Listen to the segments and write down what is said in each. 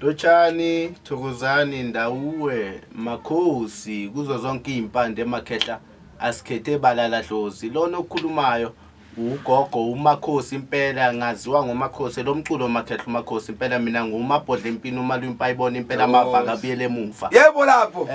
Lotshani, Thokozani, Ndawuwe, Makhosi kuzo zonke izimpande emakhehla asikhethe balala dlozi. Lona okhulumayo ugogo uMakhosi impela ngaziwa ngoMakhosi lo mculo makhehla uMakhosi impela mina ngumabhodla empini umalwimpa ayibona impela amavaka abuyele emuva. Yebo lapho.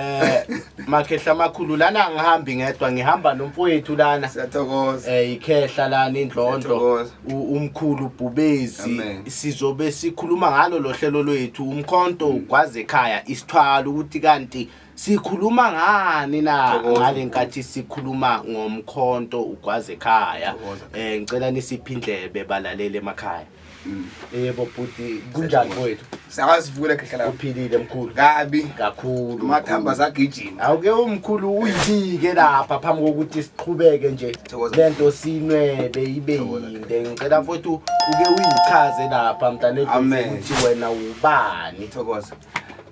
Makhehla amakhulu lana angihambi ngedwa ngihamba nomfowethu lana. Siyathokoza. Ikhehla lana indlondlo Siyathokoza. umkhulu Bhubezi Amen. sizobe sikhuluma ngalo lo hlelo lwethu umkhonto ugwaze ekhaya isithwalo ukuthi kanti sikhuluma ngani na Thokoza. ngale nkathi sikhuluma ngomkhonto ugwaze ekhaya. Thokoza. Ngicela nisiphe indlebe balalele emakhaya. Yebo bhuti, kunjani mfowethu? Sakasivule khehla lapho. Uphilile mkhulu? Kabi. Kakhulu. Amathamba sagijima. Awuke umkhulu uyibike lapha phambi kokuthi siqhubeke nje Thokoza. lento sinwebe ibe Thokoza. yinde. Ngicela mfowethu uke uyichaze lapha mntana edlozi Amen. ukuthi wena ubani. Thokoza.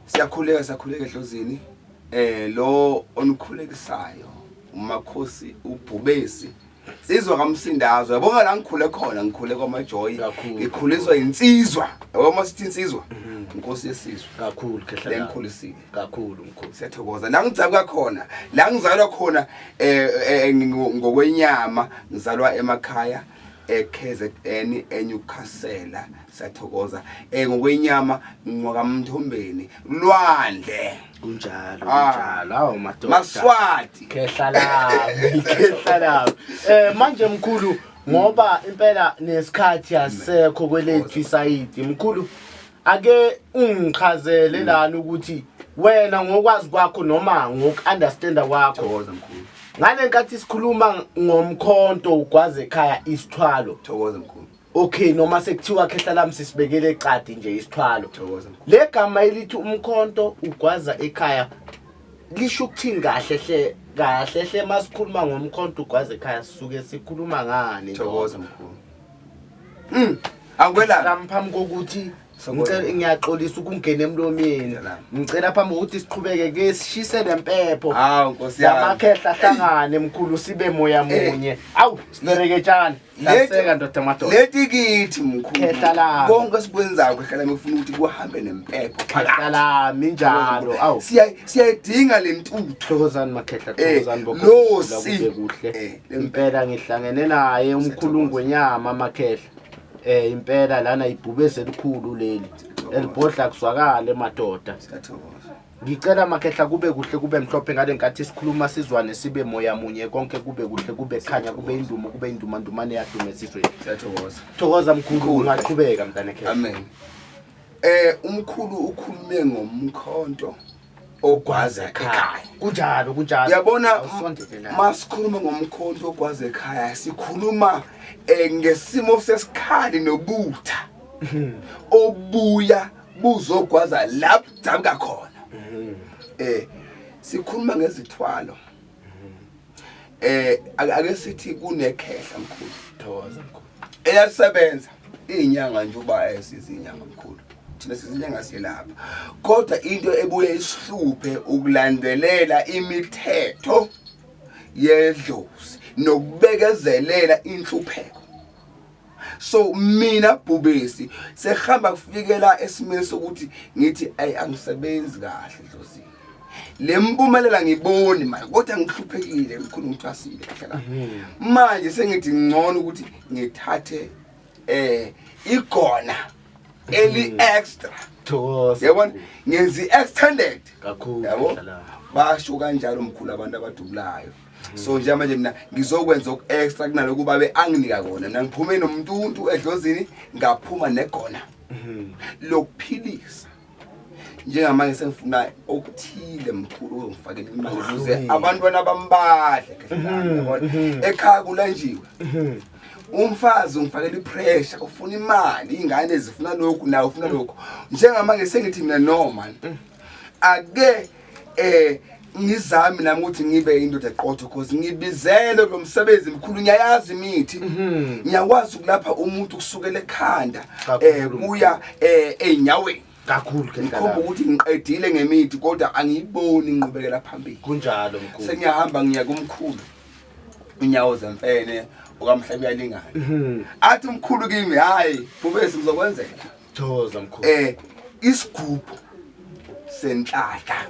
Siyakhuleka, siyakhuleka edlozini. Lo onikhulekisayo uMakhosi uBhubesi. Sizwa kaMsindazo. Yabona la ngikhule khona, ngikhule kwaMajoyi. Kakhulu. Ngikhuliswa insizwa. Yabo masithi insizwa. Inkosi yesizwe. Kakhulu khehla lami. Lengikhulisile. Kakhulu mkhulu. Siyathokoza. La ngidzabuka khona, la ngizalwa khona ngokwenyama, ngizalwa emakhaya e-KZN eNewcastle. Siyathokoza. Ngokwenyama ngwakamthombeni lwandle. Kunjalo, Ah. kunjalo. Awu madoda. Maswati. Khehla lami, khehla lami. Manje mkhulu ngoba impela nesikhathi asekho kwelethu isayidi mkhulu ake ungichazele lana ukuthi wena ngokwazi kwakho noma ngoku-understanda kwakho Thokoza mkhulu. ngale nkathi sikhuluma ngomkhonto ugwaze ekhaya isithwalo. Thokoza mkhulu. Okay, noma sekuthiwa khehla lami sisibekele eqadi nje isithwalo. Thokoza mkhulu. Le gama elithi umkhonto ugwaza ekhaya lisho ukuthini kahle hle kahle hle masikhuluma ngomkhonto ugwaza ekhaya sisuke sikhuluma ngani? Thokoza mkhulu. Angikwelaphi. Phambi kokuthi Sawubona. ngicela ngiyaxolisa ukungena emlomeni. Salam. Ngicela phambi kokuthi siqhubeke ke sishise lempepho. Hawu Nkosi yami. Lamakhehla ahlangane mkhulu sibe moya munye. Awu sibereketshana. Hlaseka ndoda madoda. Leti kithi mkhulu. Khehla lami. Konke esikwenzayo khehla lami ufuna ukuthi kuhambe nempepho Khehla lami njalo. Awu. Siyayidinga le ntuthu. Thokozani makhehla, thokozani Lo bogogo si. kube kuhle. Le Impela ngihlangene naye umkhulu Ngwenyama makhehla. Impela lana ibhubesi elikhulu leli. Elibhodla kuzwakale madoda. Siyathokoza. Ngicela makhehla kube kuhle kube mhlophe ngale nkathi sikhuluma sizwane sibe moya munye konke kube kuhle kube khanya kube indumo kube indumandumane yadume esizweni. Siyathokoza. Thokoza mkhulu, Mkhulu. ungaqhubeka mntana ekhaya. Amen. Umkhulu ukhulume ngomkhonto ogwaza ekhaya. Kunjalo, kunjalo. Uyabona Awusondele la. masikhuluma ngomkhonto ogwaza ekhaya sikhuluma ngesimo sesikhali nobutha obuya buzogwaza lapho dabuka khona. Sikhuluma ngezithwalo. Ake sithi kunekhehla mkhulu. Thokoza mkhulu. Eyasebenza izinyanga nje uba esizinyanga mkhulu. Thina sizinyanga siyelapha. Kodwa into ebuye isihluphe ukulandelela imithetho yedlozi nokubekezelela inhlupheko. So mina Bhubesi sehamba kufikela esimeni sokuthi ngithi ayi angisebenzi kahle dlozini. Le mpumelela ngiboni manje kodwa ngihluphekile mkhulu ngithwasile kahle la. Manje sengithi ngcono ukuthi ngithathe igona eli extra. Thokoza. Yabona ngenza i-extended. Kakhulu, Yabo? kahle la. Basho kanjalo mkhulu abantu abadubulayo. So nje manje mina ngizokwenza oku extra kunaloku babe anginika kona. Mina ngiphume nomntuntu edlozini ngaphuma negona lokuphilisa. Njengamanje sengifuna okuthile mkhulu ozongifakela imali ukuze abantwana bambadle kahle kahle, yabona? Ekhaya kulanjiwe. Umfazi ungifakela ipressure, ufuna imali, ingane zifuna lokhu nawe ufuna lokhu. Njengamanje sengithi mina no man. Ake ngizame nami ukuthi ngibe indoda eqotho because ngibizele lo msebenzi mkhulu, ngiyayazi imithi. Ngiyakwazi ukulapha umuntu kusukela ekhanda, Kakhulu. kuya enyaweni. Kakhulu ke Ngikhomba mkhulu. ukuthi ngiqedile ngemithi kodwa angiyiboni inqubekela phambili. Kunjalo mkhulu. Sengiyahamba ngiya kumkhulu. Inyawo zemfene okamhlaba uyalingana. Athi umkhulu kimi hayi Bhubesi ngizokwenzela. Thokoza mkhulu. Isigubhu senhlahla.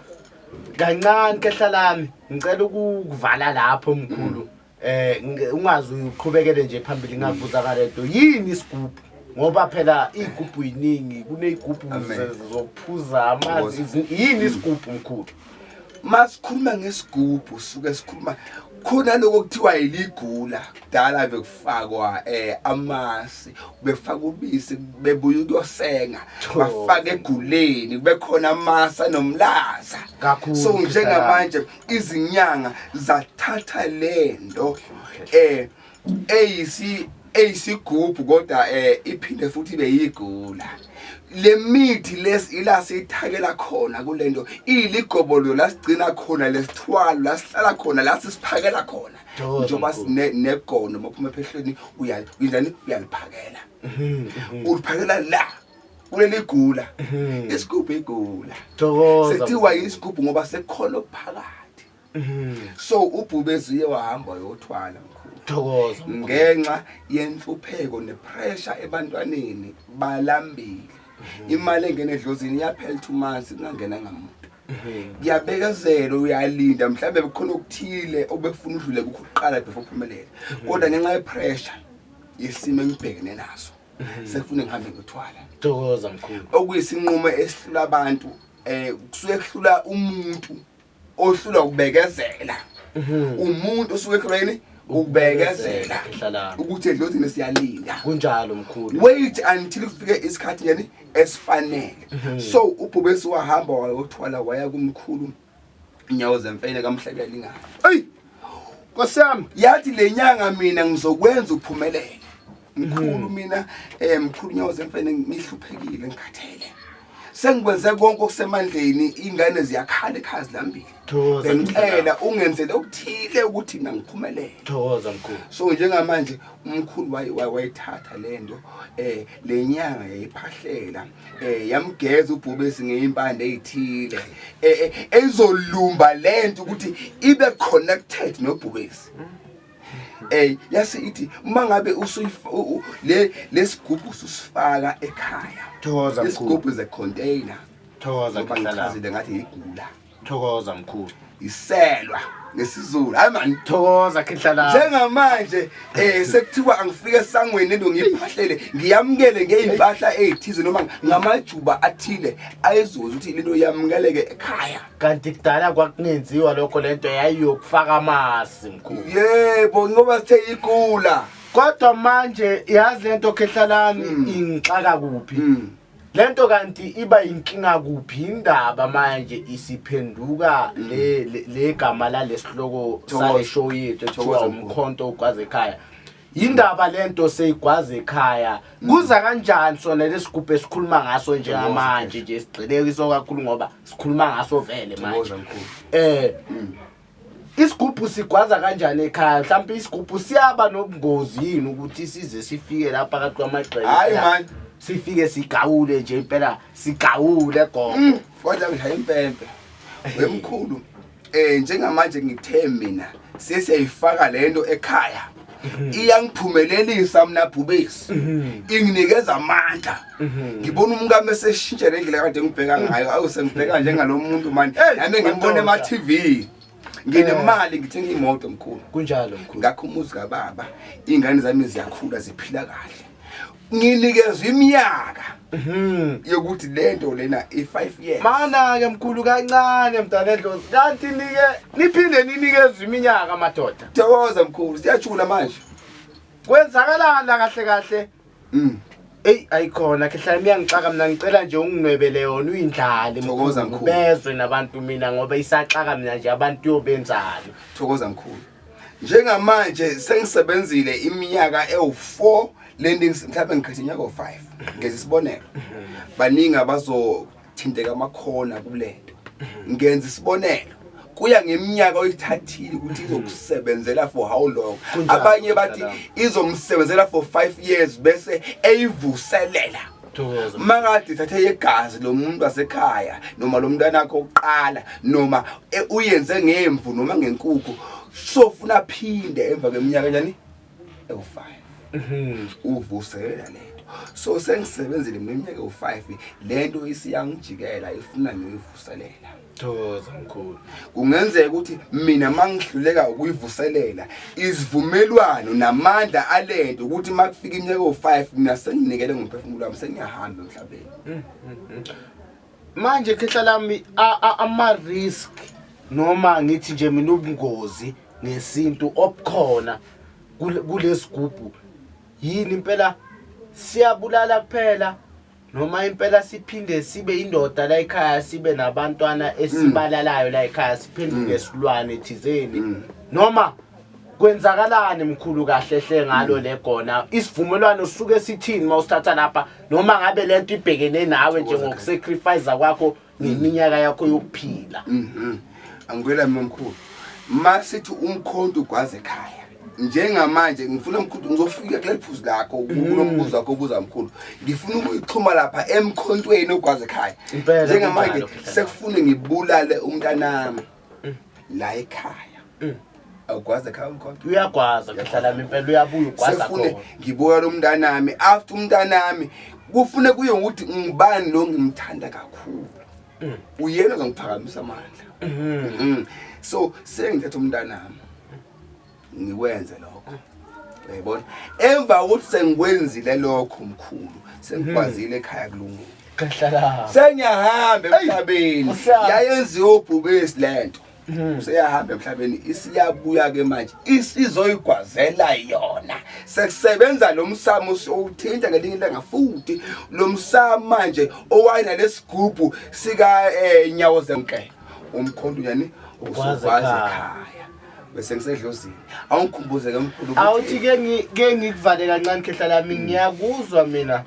Kancane khehla lami, ngicela ukukuvala lapho mkhulu. Ungaze uqhubekele nje phambili ngakubuza ngalento. Yini isigubhu? Ngoba phela igubhu yiningi, kuneyigubhu Amen. zokuphuza amanzi. Yini isigubhu mkhulu? Masikhuluma ngesigubhu suke sikhuluma khona lokho kuthiwa yiligula. Kudala bekufakwa amasi, befaka ubisi, bebuya ukuyosenga, bafake eguleni, kube khona amasi anomlaza. Kakhulu, So Khehla. njengamanje izinyanga zathatha lento eyisigubhu kodwa iphinde futhi ibe yigula. Le mithi lesi ila siyithakela khona kulento, iligobolo la sigcina khona lesithwalo, la sihlala khona, la sisiphakela khona. Thokoza, Njengoba mkhulu. negono maphuma ephehlweni, uyenzani? Uyaliphakela. Uliphakela la kuleli gula. Isigubhu igula. Thokoza, Sethiwa mkhulu. isigubhu ngoba sekukhona okuphakathi. So ubhubesi uye wahamba wayothwala mkhulu. Thokoza, mkhulu. Ngenxa yenhlupheko nepressure ebantwaneni balambile. Imali engena edlozini iyaphela 2 months kungangena ngamuntu. Kuyabekezela, uyalinda, mhlawumbe kukhona okuthile obekufuna udlule kukho kuqala before uphumelele. Kodwa ngenxa yepressure yesimo engibhekene naso, sekufuna ngihambe ngithwala. Thokoza mkhulu. Okuyisinqumo esihlula abantu, kusuke kuhlula umuntu ohlulwa ukubekezela. Umuntu osuke ehlulwa yini? Ukubekezela. Khehla lami. Ukuthi edlozini siyalinda. Kunjalo mkhulu. Wait until kufike isikhathi yani esifanele. So ubhubesi wahamba wayothwala waya kumkhulu inyawo zemfene kaMhlabuyalingana. Ey! Nkosi yami. Yathi le nyanga mina ngizokwenza uphumelele. Mkhulu mina, mkhulu inyawo zemfene ngihluphekile ngikhathele. Sengikwenze konke okusemandleni, ingane ziyakhala ekhaya zilambile. Thokoza, Bengicela ungenzele okuthile ukuthi mina ngiphumelele. Thokoza mkhulu. So njengamanje umkhulu wayithatha lento, le nyanga yayiphahlela, yamgeza ubhubesi ngeimpande ezithile, ezolumba lento ukuthi ibe connected nobhubesi. Yase ithi uma ngabe le lesigubhu ususifaka ekhaya. Thokoza mkhulu. Isigubhu is a container. Thokoza Ngoba mkhulu. ngichazile ngathi igula. Thokoza mkhulu. Iselwa ngesiZulu. Hayi man. Thokoza khehla lami. Njengamanje sekuthiwa angifike esangweni lento ngiphahlele, ngiyamukele ngezimpahla ezithize noma ngamajuba athile ayezoza ukuthi lento yamukeleke ekhaya. Kanti kudala kwakungenziwa lokho, lento yayiyokufaka amasi mkhulu. Yebo, ngoba sithe igula. Kodwa manje yazi lento khehla lami ingixaka kuphi? Lento kanti iba inkinga kuphi indaba manje isiphenduka le gama la lesihloko Thokoza. sale show yethu ekuthiwa Thokoza mkhulu. umkhonto ogwaza ekhaya. Indaba lento seyigwaza ekhaya. Kuza kanjani sona lesigubhu esikhuluma ngaso njengamanje nje sigxilekiswa kakhulu ngoba sikhuluma ngaso vele manje. Thokoza mkhulu. Isigubhu sigwaza kanjani ekhaya? Mhlawumbe isigubhu siyaba nobungozi yini ukuthi size sifike lapha phakathi kwamagceke? Hayi man. Sifike sigawule nje impela, sigawule gogo. Kodwa ngishaya impempe. Wemkhulu, njengamanje ngithe mina sesiyayifaka lento ekhaya. Iyangiphumelelisa mina bhubesi. Inginikeza amandla. Ngibona umkami eseshintshe le ndlela kade ngibheka ngayo. Awu sengibheka njengalomuntu manje. Hey, Nami ngimbona madoda. ema TV. Nginemali ngithenga imoto mkhulu. Kunjalo mkhulu. Ngakho umuzi kababa, ingane zami ziyakhula ziphila kahle. Nginikezwe iminyaka yokuthi lento lena i5 years. Mana ke mkhulu kancane mntana edlozi. Kanti nike niphinde ninikezwe iminyaka madoda. Thokoza mkhulu, siyajula manje. Kwenzakalana kahle kahle. Ey ayikhona ke hlala iyangixaka mina, ngicela nje unginwebele yona uyindlale mkhulu. Thokoza mkhulu. Bezwe nabantu mina ngoba isaxaka mina nje abantu yobenzani. Thokoza mkhulu. Njengamanje sengisebenzile iminyaka ewu4 lento mhlawumbe ngikhethe iminyaka ewu5. Ngeze isibonelo. Baningi abazothinteka amakhona kulento. Ngenza isibonelo. Kuya ngeminyaka oyithathile ukuthi izokusebenzela for how long. Kunjalo, Abanye bathi kunjalo. izomsebenzela for 5 years bese eyivuselela. Thokoza. Makade ithathe igazi lomuntu wasekhaya noma lo mntwana wakho oqala noma uyenze ngemvu noma ngenkukhu, so funa phinde emva kweminyaka njani ewu5. Uvuselela lento. So sengisebenzile mina iminyaka ewu-5, lento isiyangijikela, ifuna ngiyoyivuselela. Thokoza mkhulu. Kungenzeka ukuthi mina mangihluleka ukuyivuselela, isivumelwano namandla alento ukuthi makufika iminyaka ewu-5 mina senginikele ngomphefumulo wami, sengiyahamba emhlabeni. Manje khehla lami, ama-risk noma ngithi nje mina ubungozi ngesintu obukhona kulesigubhu yini impela? Siyabulala kuphela noma impela siphinde sibe indoda la ekhaya, sibe nabantwana esibalalayo la ekhaya, siphenduke silwane thizeni, noma kwenzakalani mkhulu kahle hle ngalo le gona? Isivumelwano suke sithini mawusithatha lapha, noma ngabe lento ibhekene nawe njengokusacrifice kwakho ngeminyaka yakho yokuphila? Angikwela mina mkhulu, masithi umkhonto ugwaza ekhaya njengamanje, ngifuna mkhulu, ngizofika kuleli phuzu lakho, kulo mbuzo wakho obuza mkhulu, ngifuna ukuyixhuma lapha emkhontweni ogwaza ekhaya. Impela, Njengamanje kunjalo, Khehla. sekufune ngibulale umntanami la ekhaya. Awugwaza ekhaya umkhonto? Uyagwaza khehla lami, impela uyabuya ugwaza. Sefune Khona. Ngibuyela umntanami, after umntanami kufune kuye ngokuthi ngibani lo ngimthanda kakhulu, uyena ozongiphakamisa amandla. So sengithatha umntanami ngikwenze lokho, uyayibona? Emva kokuthi sengikwenzile lokho mkhulu, sengikwazile ekhaya, kulungile. Khehla lami. Sengiyahamba emhlabeni. Nkosi yami. Yayenziwa ubhubesi lento, useyahamba emhlabeni, isiyabuya ke manje, isizoyigwazela yona. Sekusebenza lo msamo, usowuthinta ngelinye ilanga futhi lo msamo manje owayena lesigubhu sika nyawo zemke, umkhonto yani. Ugwaza Usugwaza ekhaya. ekhaya bese ngisedlozini. Awungikhumbuze ke mkhulu Awuthi ke ngikuvale kancane khehla lami, ngiyakuzwa mina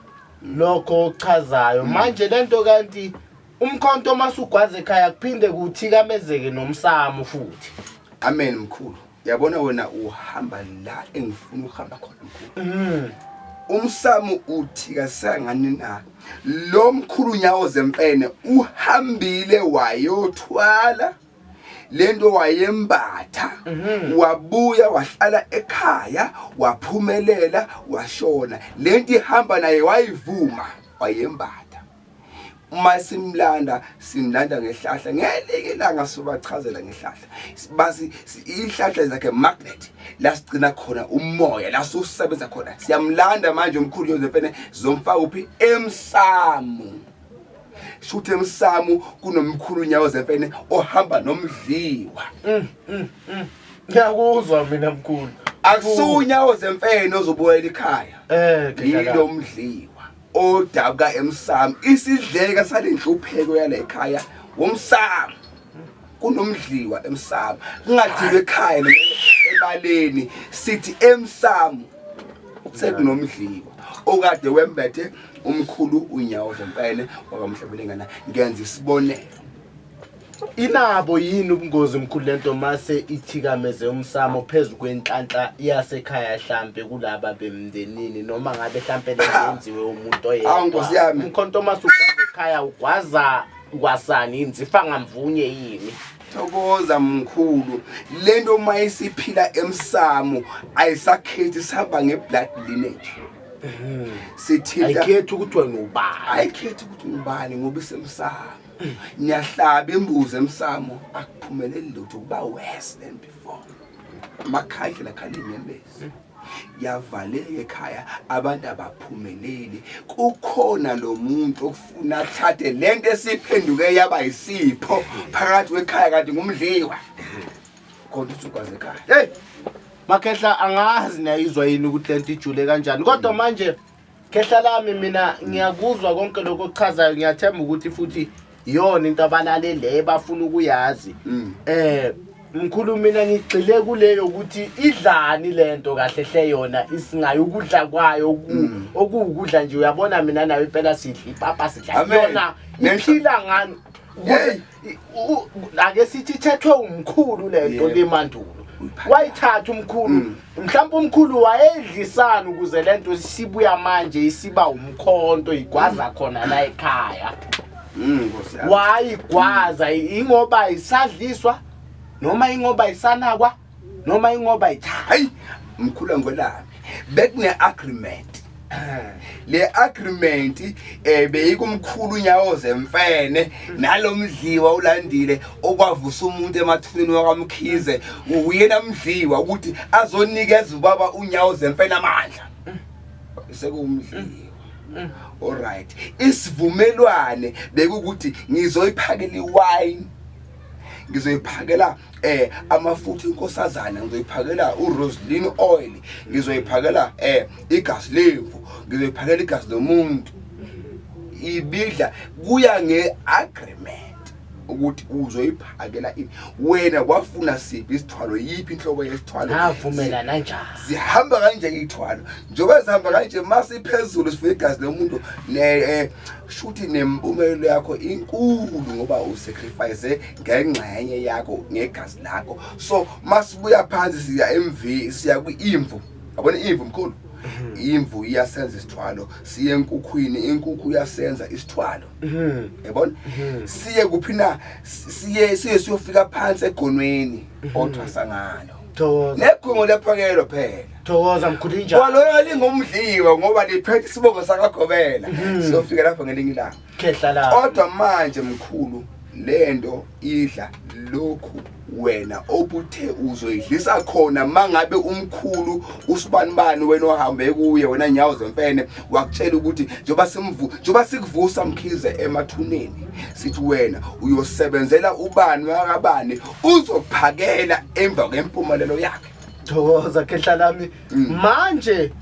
lokho okuchazayo manje. Lento kanti umkhonto masugwaza ekhaya kuphinde kuthikamezeke nomsamo futhi? Amen mkhulu, yabona wena uhamba la engifuna ukuhamba khona mkhulu. Umsamo uthikaseka ngani na? Lo mkhulu nyawo zemfene uhambile wayothwala lento, wayembatha, wabuya wahlala ekhaya, waphumelela, washona. Lento ihamba naye, wayivuma, wayembatha. Uma simlanda, simlanda ngehlahla. Ngelinye ilanga sobachazela ngehlahla. Basi ihlahla zakhe magnet, la sigcina khona umoya, la susebenza khona. Siyamlanda manje umkhulu Joseph, zomfaka uphi? Emsamo. Shuthi emsamo kunomkhulu nyawo zemfene ohamba nomdliwa. Ngiyakuzwa mina mkhulu. Akusunyawo zemfene ozobuyela ekhaya. Khehla Yilo lami. mdliwa odabuka emsamo, isidleka salenhlupheko yale ekhaya womsamo. Kunomdliwa emsamo, kungathiwe ekhaya noma ebaleni, sithi emsamo sekunomdliwa okade wembethe umkhulu unyawo zemfene wakwamhlabelengana. Ngenza isibonelo. Inabo yini ubungozi mkhulu lento mase ithikameze umsamo phezu kwenhlanhla yasekhaya, hlampe kulaba bemndenini, noma ngabe hlampe lenziwe umuntu oyedwa? Awu, Nkosi yami. Umkhonto mase ugwaza ekhaya ugwaza kwasani, inzifa ngamvunye yini? Thokoza mkhulu. Lento uma isiphila emsamo ayisakhethi, sihamba ngeblood lineage, sithinta. Ayikhethi ukuthi wena ubani? Ayikhethi ukuthi ngubani, ngoba isemsamo. Niyahlaba imbuzi emsamo, akuphumeleli lutho, kuba worse than before. Amakhandlela akhala inyembezi, yavaleka ekhaya, abantu abaphumeleli. Kukhona lo muntu okufuna athathe lento esiphenduke yaba isipho phakathi kwekhaya, kanti ngumdliwa khona usukwazi ekhaya. Hey makhehla, angazi niyayizwa yini ukuthi lento ijule kanjani, kodwa manje khehla lami mina ngiyakuzwa konke lokho okuchazayo. Ngiyathemba ukuthi futhi iyona into abalalele bafuna ukuyazi. Mkhulu, mina ngigxile kuleyo ukuthi idlani lento kahle hle yona, isingayo ukudla kwayo okuwukudla nje. Uyabona mina nayo impela sidla ipapa, sidla. Amen. Yona iphila ngani? Hey. Ake sithi ithethwe umkhulu lento lemandulo. Uyiphatha. Wayithatha umkhulu, mhlawumbe umkhulu wayedlisana ukuze lento sibuya manje isiba umkhonto, igwaza khona la ekhaya. Nkosi yami. Wayigwaza ingoba isadliswa, noma ingoba isanakwa, noma ingoba ithatha? Hayi mkhulu, ngolami bekune agreement. Le agreement beyikumkhulu unyawo zemfene nalomdliwa ulandile okwavusa umuntu emathuneni wakaMkhize, uyena mdliwa ukuthi azonikeza ubaba unyawo zemfene amandla. Sekuwumdliwa. Alright, isivumelwane bekukuthi ngizoyiphakela iwine, ngizoyiphakela amafutha inkosazana, ngizoyiphakela uRoseline oil, ngizoyiphakela igazi lemvu, ngizoyiphakela igazi lomuntu. Ibidla kuya ngeagreement ukuthi uzoyiphakela ini. Wena wafuna siphi isithwalo, yiphi inhlobo yesithwalo, Navumelana kanjani? Zihamba kanje iy'thwalo, njengoba zihamba kanje, masiphezulu sifuna igazi lomuntu ne shuthi nempumelelo yakho inkulu ngoba usacrifice ngengxenye yakho ngegazi lakho. So masibuya phansi siya MV, siya kwi-imvu. Yabona imvu mkhulu, imvu iyasenza isithwalo. Siye enkukhwini, inkukhu iyasenza isithwalo. Yabona, siye kuphi na? Siye siyofika phansi egonweni othwasa ngalo. Thokoza. Negungo lephakelo phela. Thokoza mkhulu, injani? Kwaloyo lingumdliwa ngoba liphethe isibongo sakagobela. Siyofika lapho ngelinye ilanga. Khehla la. Kodwa manje mkhulu, lento idla lokhu wena obuthe uzoyidlisa khona. Mangabe umkhulu usibanibani wena ohambe kuye, wena nyawo zemfene, wakutshela ukuthi njengoba simvu, njengoba sikuvusa Mkhize emathuneni, sithi wena uyosebenzela ubani wakabani, uzophakela emva kwempumelelo yakhe. Thokoza khehla lami. Manje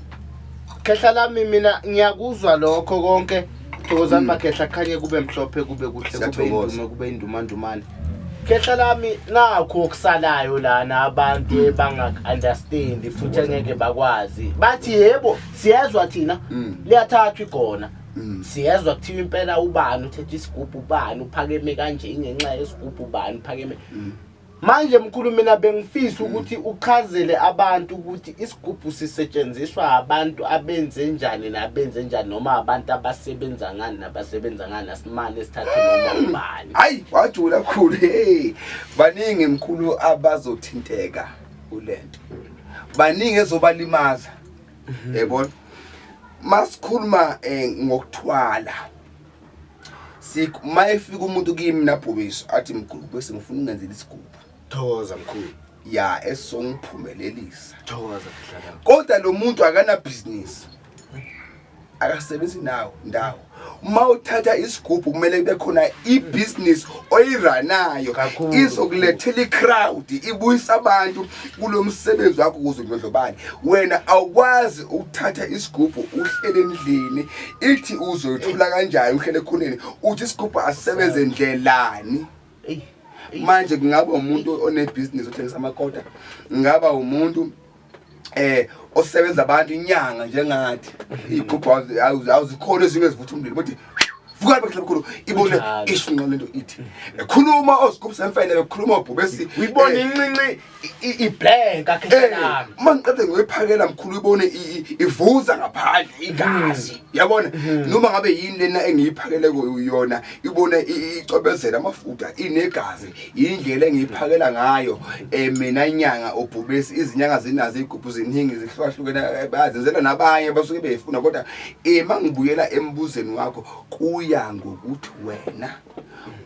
khehla lami, mina ngiyakuzwa lokho konke. Thokozani makhehla, khanye kube mhlophe, kube kuhle, kube Siyathokoza. indume, kube indumandumane. Khehla lami, nakho okusalayo lana abantu ebangak-understand futhi engeke bakwazi. Bathi yebo, siyezwa thina, liyathathwa igona. Siyezwa kuthiwa impela ubani uthethe isigubhu, ubani uphakeme kanje ingenxa yesigubhu, ubani uphakeme. Manje mkhulu, mina bengifisa ukuthi uchazele abantu ukuthi isigubhu sisetshenziswa abantu abenze njani nabenze njani, noma abantu abasebenza ngani nabasebenza ngani, asimane sithathe noma ubani. Hayi, wajula kakhulu. Hey, baningi mkhulu abazothinteka kulento, baningi ezobalimaza. Yebona, masikhuluma ngokuthwala, sik mayefika umuntu kimi nabhubiso athi, "Mkhulu, bese ngifuna ungenzela isigubhu." Thokoza mkhulu. Ya, esongiphumelelisa. Thokoza khehla lami. Kodwa lo muntu akana business, akasebenzi nawo ndawo. Uma uthatha isigubhu kumele kube khona ibusiness oyiranayo Kakhulu. izokulethela icrowd, ibuyisa abantu kulo msebenzi wakho ukuze undlondlobale. Wena awukwazi ukuthatha isigubhu uhlele endlini, ithi uzoyithola kanjani uhlele ekhoneni, uthi isigubhu asisebenze ndlelani? Eyi, eyi. Manje kungaba umuntu onebhizinisi othengisa amakota, ngaba umuntu osebenza abantu, inyanga njengathi iy'gubhu awuzikhona ezinye ezivutha umlilo, ukuthi vuka bekhla mkhulu, ibone Kunjalo. ishinqa lento ithi ekhuluma osigubhu semfene, bekhuluma obhubesi. Uyibona incinci iblank khehla lami. Uma ngiqede ngoyiphakela mkhulu, ibone ivuza ngaphandle igazi, yabona, noma ngabe yini lena engiyiphakele yona, ibone icobezela amafutha inegazi, indlela engiyiphakela ngayo. Mina nyanga obhubesi, izinyanga zinazo iy'gubhu ziningi zihlukahlukene, bayazenzela nabanye basuke beyifuna. Kodwa mangibuyela embuzweni wakho, kuya ngokuthi wena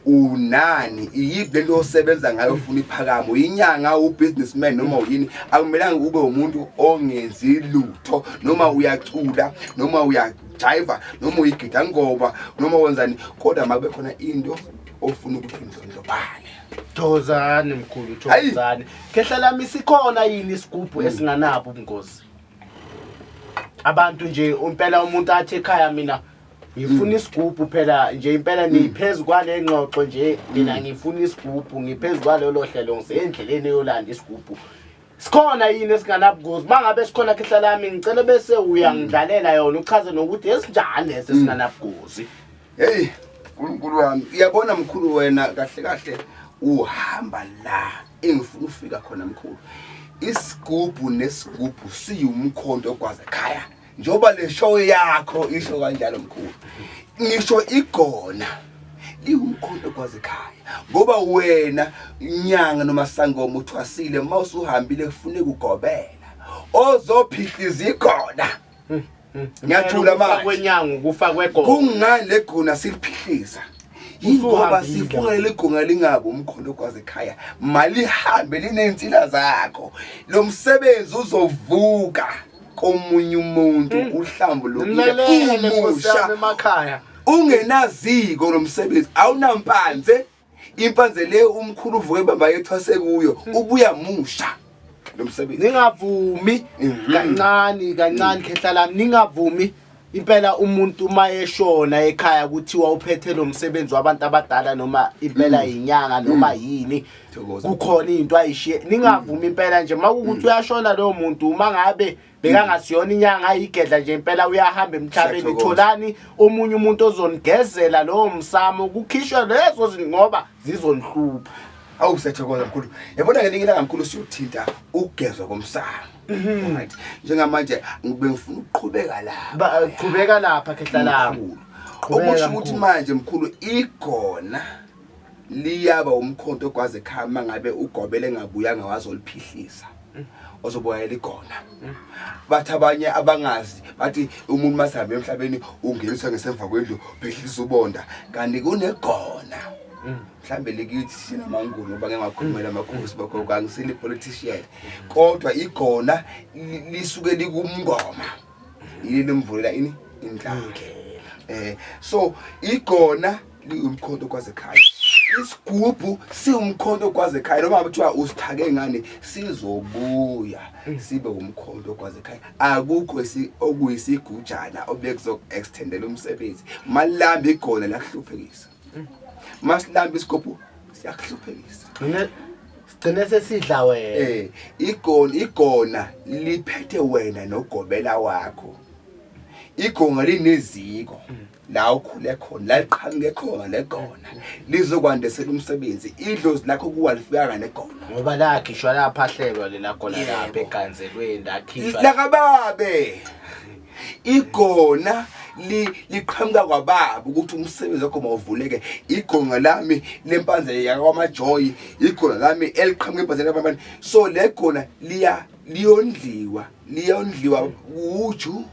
unani, iyiphi lento osebenza ngayo ufuna iphakamo, uyinyanga, ubusinessman noma uyini. Akumelanga ube umuntu ongenzi lutho, noma uyacula, noma uyajiva, noma uyigida ngoba noma wenzani, kodwa makube khona into ofuna ukuthi undlondlobale. Thokozani mkhulu. Hayi. Thokozani khehla lami, sikhona yini isigubhu esinganabo ubungozi? Abantu nje impela umuntu athi ekhaya, "Mina ngifuna isigubhu phela nje impela." Niphezu kwale ngxoxo nje, "Mina ngifuna isigubhu," ngiphezu kwalolo hlelo, ngisendleleni eyolanda isigubhu. Sikhona yini esinganabungozi? Uma ngabe sikhona khehla lami, ngicela bese uyangidlalela yona, uchaze nokuthi esinjani lesi esinganabungozi. Hey, uNkulunkulu wami, uyabona mkhulu, wena kahle kahle uhamba la engifuna ufika khona mkhulu. Isigubhu nesigubhu siyumkhonto ogwaza ekhaya, njengoba le show yakho isho kanjalo mkhulu. Ngisho igona liwumkhonto ogwaza ekhaya, ngoba wena inyanga noma sangoma uthwasile, uma usuhambile kufuneka ugobela ozophihliza igona. Ngiyathula manje. Kwenyango kufa kwegona. Kungani legona siliphihliza? Yingoba Usuhambile. sifuna leli gonga lingabi umkhondo ogwaza ekhaya. Malihambe liney'nsila zakho. Lo msebenzi uzovuka komunye umuntu uhlambulukile Nilalele Nkosi umusha yami emakhaya. Ungenaziko lo msebenzi, awunampanze. Impanze le umkhulu uvuke ebamba yethwase kuyo, ubuya musha lo msebenzi. Ningavumi kancane kancane khehla lami, ningavumi impela umuntu uma eshona ekhaya kuthiwa uphethe lo msebenzi wabantu abadala noma impela inyanga noma yini. Thokoza. Kukhona into ayishiye, ningavumi impela nje makukuthi uyashona loyo muntu, uma ngabe bekangasiyona inyanga ayigedla nje impela uyahamba emhlabeni. Siyathokoza. Tholani omunye umuntu ozonigezela lowo msamo, kukhishwe lezo zinto ngoba zizonihlupha. Awu, siyathokoza mkhulu. Yabona, ngelinye ilanga mkhulu siyothinta ukugezwa komsamo. Right, njengamanje bengifuna ukuqhubeka lapha. Qhubeka lapha khehla lami. Mkhulu. Qhubeka, Okusho ukuthi mkhulu. manje mkhulu, igona liyaba umkhonto ogwaza ekhaya uma ngabe ugobele engabuyanga wazoliphihlisa, ozoboyela igona. Bathi abanye abangazi, bathi umuntu masihambe emhlabeni ungeniswa ngesemva kwendlu, phehlisa ubonda, kanti kunegona mhlambe likithi thina manguni, ngoba ngeke ngakhulumela amakhosi bakho, angisile politician, kodwa igona lisuke likumngoma, yini limvulela ini inhlanhla. So igona liwumkhonto kwazekhaya, isigubhu siwumkhonto kwazekhaya, noma kuthiwa usithake ngani, sizobuya sibe umkhonto kwazekhaya. Akukho okuyisigujana obekuzoku-extendela umsebenzi. Malambe igona lakuhluphekisa, masilambe isigubhu siyakuhluphekisa. Sigcine sesidla wena. Igona liphethe wena nogobela wakho. Igonga lineziko la ukhule khona, la liqhamuke khona legona, lizokwandisela umsebenzi. Idlozi lakho kuwa lifika negona. Ngoba lakhishwa laphahlelwa lela gona lapha eganzelweni, lakhishwa. Lakababe igona liqhamuka kwababa ukuthi umsebenzi wakho mawuvuleke. Igonga lami lempanze yakwamajoyi, igona lami eliqhamuka empanzeni yakwamabani. So le gona liya liyondliwa, liyondliwa uju,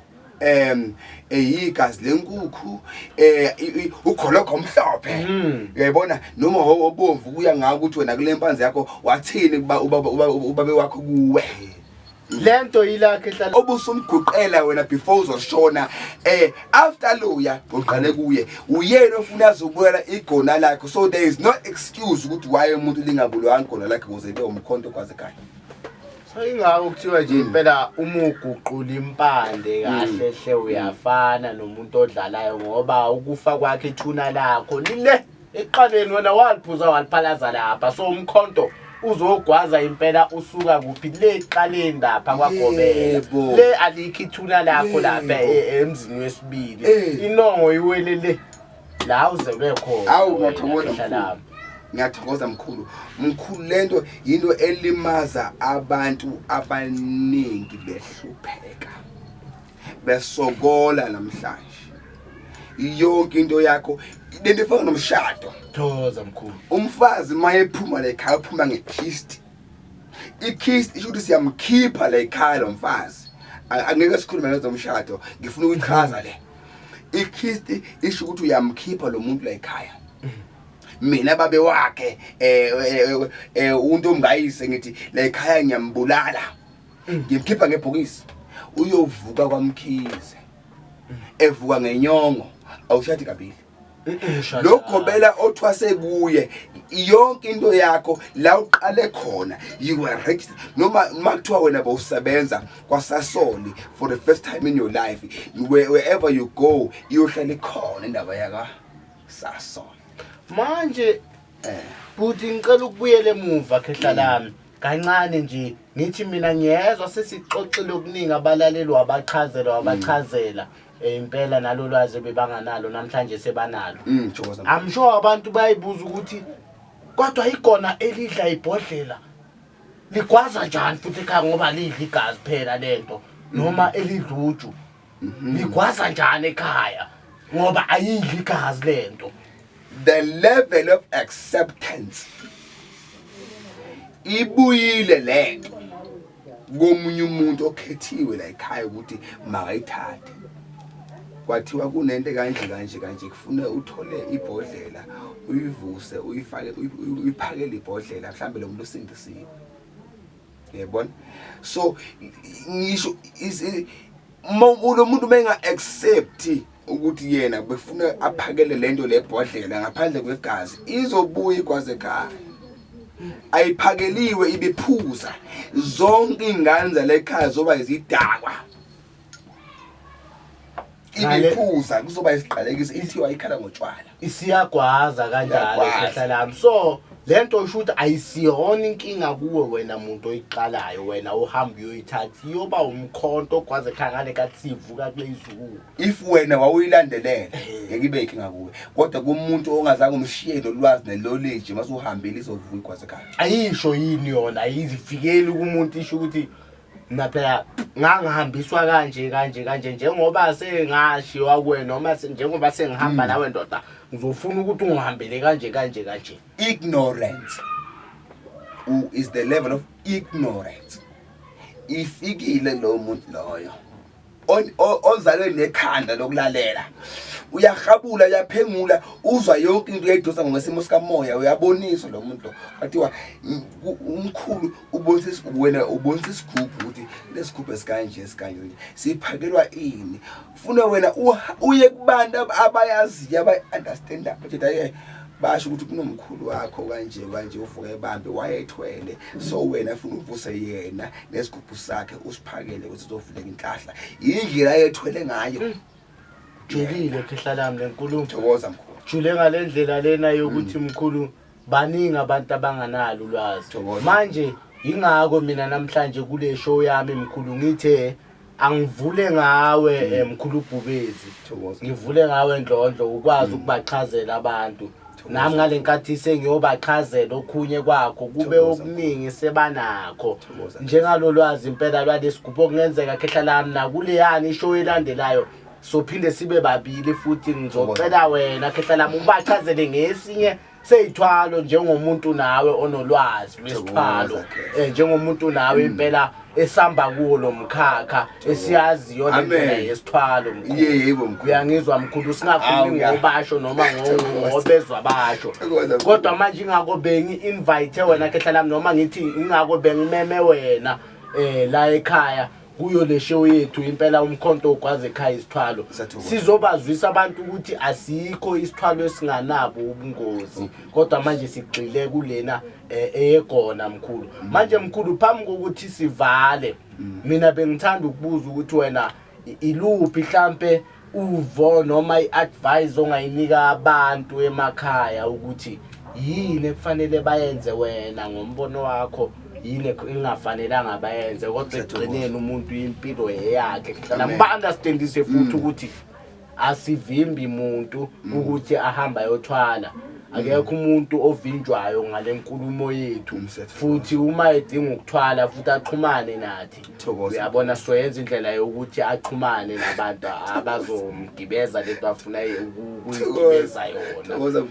igazi lenkukhu, ukhologo omhlophe, uyayibona, noma obomvu, kuya ngawo ukuthi wena kule mpanze yakho wathini kuba ubabe wakho kuwe. Lento yilakhe ehlala Obusumguqela wena before uzoshona, after loya uqale kuye, uyena ofuna azobuyela igona lakho. So there is no excuse ukuthi why umuntu lingabulwanga igona lakhe ukuze ibe umkhonto kwaze ekhaya. So ingakho kuthiwa nje impela uma uguqula impande kahle hle uyafana nomuntu odlalayo, ngoba ukufa kwakhe ithuna lakho lile ekuqaleni, wena waliphuza waliphalaza lapha. So umkhonto uzogwaza impela usuka kuphi? Le ekuqaleni lapha kwagobela. Le alikho ithuna lakho lapha emzini wesibili. Inongo iwele le la uzelwe khona. Awu, Wena, ngiyathokoza, khehla mkhulu. lami. Ngiyathokoza mkhulu. Mkhulu, lento yinto elimaza abantu abaningi, behlupheka, besokola namhlanje. Yonke into yakho lento ifana nomshado. Thokoza mkhulu. Umfazi mayephuma la ekhaya uphuma ngekhist. Ikhist isho ukuthi siyamkhipha la ekhaya lo mfazi. Angeke sikhulume ngezomshado, ngifuna ukuyichaza le. Ikhist isho ukuthi uyamkhipha lo muntu la ekhaya. Mina babe wakhe, untombi ngayise, ngithi la ekhaya ngiyambulala, ngimkhipha ngebhokisi, uyovuka kwamkhize, evuka ngenyongo. Awushadi kabili. Lo gobela othwase kuye, yonke into yakho la uqale khona, you were registered, noma makuthiwa wena bowusebenza kwaSasoli for the first time in your life, wherever you go iyohlala ikhona indaba yaka Sasoli. Manje buthi ngicela ukubuyela emuva khehla lami kancane nje. Ngithi mina ngiyezwa sesixoxile okuningi, abalaleli wabachazela, wabachazela impela nalo lwazi bebanganalo namhlanje sebanalo. Thokoza. I'm sure abantu bayibuza ukuthi kodwa igona elidla ibhodlela ligwaza njani futhi ekhaya, ngoba lidla igazi phela lento, noma elidla uju ligwaza njani ekhaya, ngoba ayidli igazi lento. The level of acceptance ibuyile lento. Komunye umuntu okhethiwe la ekhaya ukuthi makayithathe. Kwathiwa kunento kanje kanje kanje, kufuna uthole ibhodlela, uyivuse, uyifake, uyiphakele ibhodlela, mhlambe lo muntu usindisiwe, yebona. So ngisho lo muntu menga accept ukuthi yena befuna aphakele lento lebhodlela ngaphandle kwegazi, izobuya igwaze ekhaya ayiphakeliwe, ibiphuza. Zonke ingane zalekhaya zoba izidakwa, ibiphuza, kuzoba isiqalekiso, ithiwa ikhala ngotshwala. Isiyagwaza kanjalo. Iyagwaza. Khehla lami, so lento usho ukuthi ayisiyona inkinga kuwe wena muntu oyiqalayo, wena uhamba uyoyithatha, iyoba umkhonto ogwaze ekhaya ngale kathi sivuka kulezulu. If wena wawuyilandelela, ngeke ibe inkinga kuwe, kodwa kumuntu ongazange umshiye lolwazi ne-knowledge, mase uhambile, izovuka igwaze ekhaya. Ayisho yini yona? Ayizifikeli kumuntu isho ukuthi mina phela ngangihambiswa kanje kanje kanje, njengoba sengashiwa kuwe, noma njengoba sengihamba nawe ndoda, ngizofuna ukuthi ungihambele kanje kanje kanje? Ignorance is the level of ignorance. Ifikile lo muntu loyo ozalwe nekhanda lokulalela, uyahabula, uyaphengula, uzwa yonke into, uyayidosa ngokwesimo sikamoya, uyaboniswa lo muntu lo. Kwathiwa umkhulu ubonisa wena ubonisa isigubhu ukuthi lesigubhu esikanje esikanje siphakelwa ini. Funa wena uye kubantu abayaziyo, abayi-understandayo, bathi hayi, basho ukuthi kunomkhulu wakho kanje kanje, uvuka ebambe, wayethwele, so wena funa uvuse yena nesigubhu sakhe, usiphakele ukuthi uzovuleka inhlahla, indlela ayethwele ngayo. Julile, khehla lami, le nkulumo. Thokoza, mkhulu. Jule ngale ndlela lena yokuthi mkhulu, baningi abantu abanganalo ulwazi. Thokoza. Manje ingakho mina namhlanje kule show yami, mkhulu, ngithe angivule ngawe, mkhulu Bhubezi. Thokoza. Ngivule ngawe, Ndlondlo, ukwazi ukubachazela abantu. Nami ngale nkathi sengiyobachazela okhunye kwakho kube Thokoza. okuningi sebanakho Thokoza. njengalo lwazi impela lwalesigubhu. Okungenzeka, khehla lami, nakuleyani ishow elandelayo sophinde sibe babili futhi, ngizocela wena, khehla lami, ubachazele ngesinye seyithwalo njengomuntu nawe onolwazi lwesithwalo. Thokoza, Khehla. Njengomuntu nawe impela esamba kuwo lo mkhakha, esiyaziyo le ndlela Amen. yesithwalo, mkhulu. Yebo, mkhulu. Uyangizwa, mkhulu? Singakhulumi Awu, ya. ngobasho noma Thokoza. ngobezwa basho. Thokoza, mkhulu. Kodwa manje ingakho bengi-invite wena, khehla lami, noma ngithi ingakho bengimeme wena la ekhaya kuyo le show yethu impela, Umkhonto Ogwaza Ekhaya Isithwalo. Siyathokoza. Sizobazwisa abantu ukuthi asikho isithwalo esinganabo ubungozi, kodwa manje sigxile kulena eyegona, mkhulu. Manje mkhulu, phambi kokuthi sivale, mina bengithanda ukubuza ukuthi wena iluphi mhlambe uvo noma i-advice ongayinika abantu emakhaya ukuthi yini ekufanele bayenze, wena ngombono wakho, yini engafanelanga bayenze, kodwa Siyathokoza. ekugcineni umuntu impilo eyakhe. Amen. Ba-understandise futhi ukuthi asivimbi muntu ukuthi ahambe ayothwala, akekho umuntu ovinjwayo ngale nkulumo yethu. Umsetho. Futhi uma edinga ukuthwala futhi axhumane nathi. Thokoza. Uyabona, soyenza indlela yokuthi axhumane nabantu abazomgibeza lento afuna ukuyigibeza yona. Thokoza.